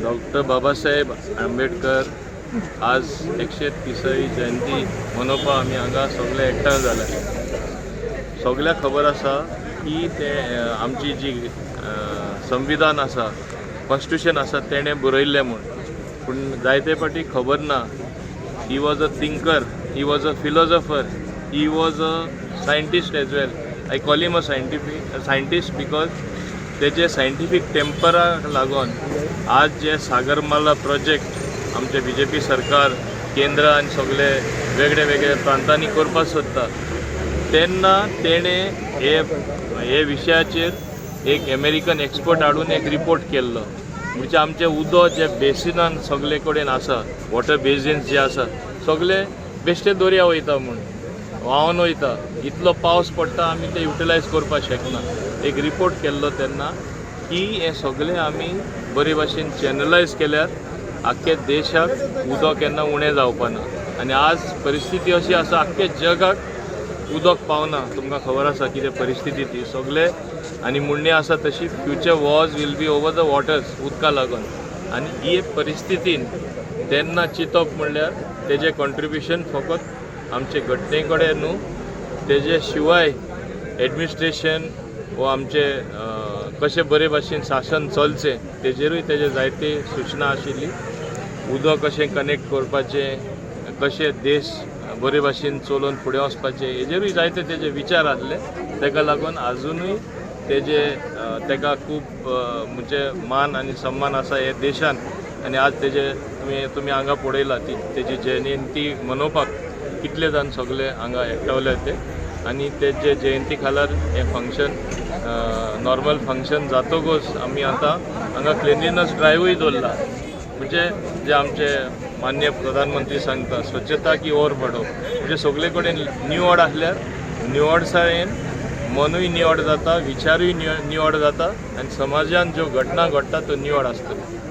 Doctor Babasaheb Ambedkar आज 130वी जयंती मनोवपाक आमी हांगा सगळे एकठांय जाले. सगळ्याक खबर आसा की ते आमची जी संविधान आसा, कॉन्स्टिट्युशन आसा, तेणें बरयल्लें म्हूण. पूण जायते फावटी खबर ना, he was a thinker, he was a philosopher, he was a scientist as well. I call him a scientist because तेजे सायंटिफीक टेम्पराक लागून आज जे सागरमाला प्रोजेक्ट आमचे बीजेपी सरकार केंद्र आनी सगळे वेगळे वेगळे प्रांतांनी करपाक सोदता, तेन्ना तेणें हे हे विशयाचेर एक अमेरिकन एक्सपर्ट हाडून एक रिपोर्ट केल्लो. म्हणजे आमचें उदक जे बेसिनान सगळे कडेन आसा, वॉटर बेसिन्स जे आसा, सगळे बेश्टे दर्या वयता म्हूण, व्हांवन वयता. इतलो पावस पडटा, आमी ते युटिलायज करपाक शकना. एक रिपोर्ट केल्लो तेन्ना की हें सगळें आमी बरे भाशेन चॅनलायज केल्यार आख्खे देशाक उदक केन्ना उणें जावपा ना. आनी आज परिस्थिती अशी आसा, आख्खे जगाक उदक पावना. तुमकां खबर आसा कितें परिस्थिती ती सगळे. आनी म्हणणें आसा तशी, future wars will be over the waters, उदका लागून. आनी ही परिस्थितीन तेन्ना चिंतप म्हणल्यार तेजें कॉन्ट्रिब्युशन फकत आमचे घटने कडेन न्हू, तेजे शिवाय एडमिनिस्ट्रेशन वो आमचे कशें बरे भाशेन शासन चलचें तेजेरूय तेजे जायते सुचना आशिल्ली. उदक कशें कनेक्ट करपाचें, कशें देश बरे भाशेन चलोवन फुडें वचपाचें, हेजेरूय जायते तेजे विचार आसले. तेका लागून आजुनूय तेजे तेका खूब म्हणजे मान आनी सन्मान आसा हे देशान. आनी आज तेजे तुमी हांगा पळयला ती तेजी जयंती मनोवपाक कितले जाण सगळे हांगा एकठावले ते. आनी तेजे जयंती खालार हें फंक्शन, नॉर्मल फंक्शन जातकूच आमी आतां हांगा क्लिनलीनस ड्रायव्हूय दवरला. म्हणजे जे आमचे मान्य प्रधानमंत्री सांगता, "स्वच्छता की ओर बढ़ो". म्हणजे सगळे कडेन निवड आसल्यार निवडसायेन मनूय निवड जाता, विचारूय निवड जाता आनी समाजान ज्यो घटना घडटा त्यो निवड आसतल्यो.